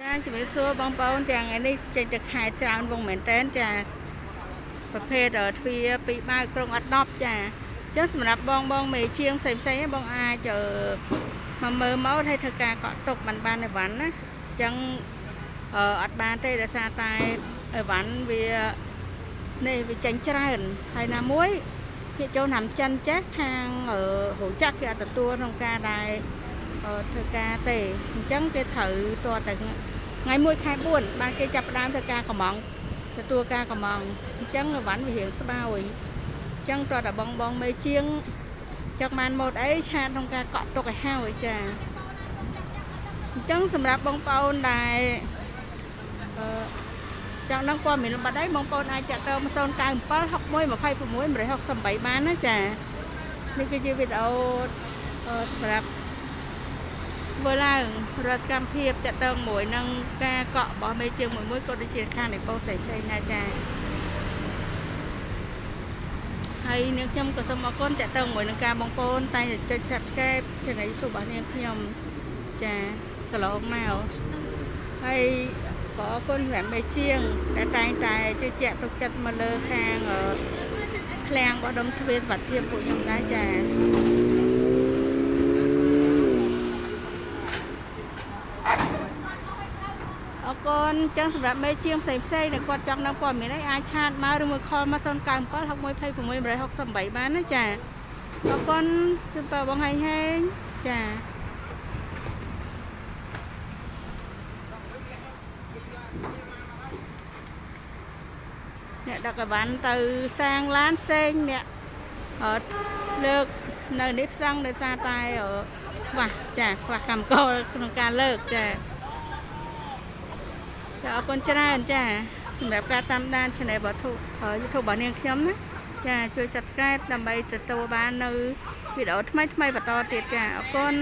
ចាជំរាបសួរបងប្អូនទាំងថ្ងៃនេះចេញទៅខែច្រើនវងមែនតើចាប្រភេទទ្វារពីរបើកក្រុងអត់10ចាអញ្ចឹងសម្រាប់បងបងមេជាងផ្សេងផ្សេងបងអាចមកមើលមកឲ្យធ្វើការកក់ទុកបានបានអីវ៉ាន់ណាអញ្ចឹងអត់បានទេដោយសារតែអីវ៉ាន់វានេះវាចេញច្រើនហើយណាមួយគេចូលឆ្នាំចិនចេះខាងរោងចក្រគេអត់ទទួលក្នុងការដែលធ្វើការទេអញ្ចឹងគេត្រូវតតែថ្ងៃ1ខែ4បានគេចាប់ផ្ដើមធ្វើការកំងទទួលការកំងអញ្ចឹងអីវ៉ាន់វារៀងស្បោយអញ្ចឹងតតែបងបងមេជាងចង់បានម៉ូតអី chat ក្នុងការកក់ទុកឲ្យហើយចាអញ្ចឹងសម្រាប់បងប្អូនដែលអឺចង់ដឹងព័ត៌មានលម្អិតអីបងប្អូនអាចតាក់ទង097 61 26 168បានណាចានេះគឺជាវីដេអូសម្រាប់ធ្វើឡើងរាល់សកម្មភាពតាក់ទងមួយនឹងការកក់របស់មេជើងមួយមួយក៏ដូចជាខាងនៃពោផ្សេងផ្សេងៗណាចាហើយនាងខ្ញុំក៏សូមអរគុណតាក់ទងមួយនឹងការបងប្អូនតែងតែចុច Subscribe Channel YouTube របស់នាងខ្ញុំចាកន្លងមកហើយក៏អរគុណសម្រាប់មេជាងដែលតែងតែជឿជាក់ទុកចិត្តមកលើខាងឃ្លាំងរបស់ដុំទ្វារសុវត្ថិភាពពួកខ្ញុំដែរចា អរគុណចឹងសម្រាប់មេជាងផ្សេងផ្សេងដែលគាត់ចង់ដឹងព័ត៌មានអីអាច chat មកឬមួយ call មក097 61 26 168បានណាចាអរគុណជូនពរបងហែងហេងចាអ្នកដឹកអីវ៉ាន់ទៅសាងឡានផ្សេងអ្នកអត់លើកនៅនេះផ្សងដោយសារតែខ្វះចាខ្វះកម្មករក្នុងការលើកចា ចាអរគុណច្រើនចាសម្រាប់ការតាមដាន Channel របស់ YouTube របស់នាងខ្ញុំណាចាជួយ Subscribe ដើម្បីទទួលបាននៅវីដេអូថ្មីៗបន្តទៀតចាអរគុណ។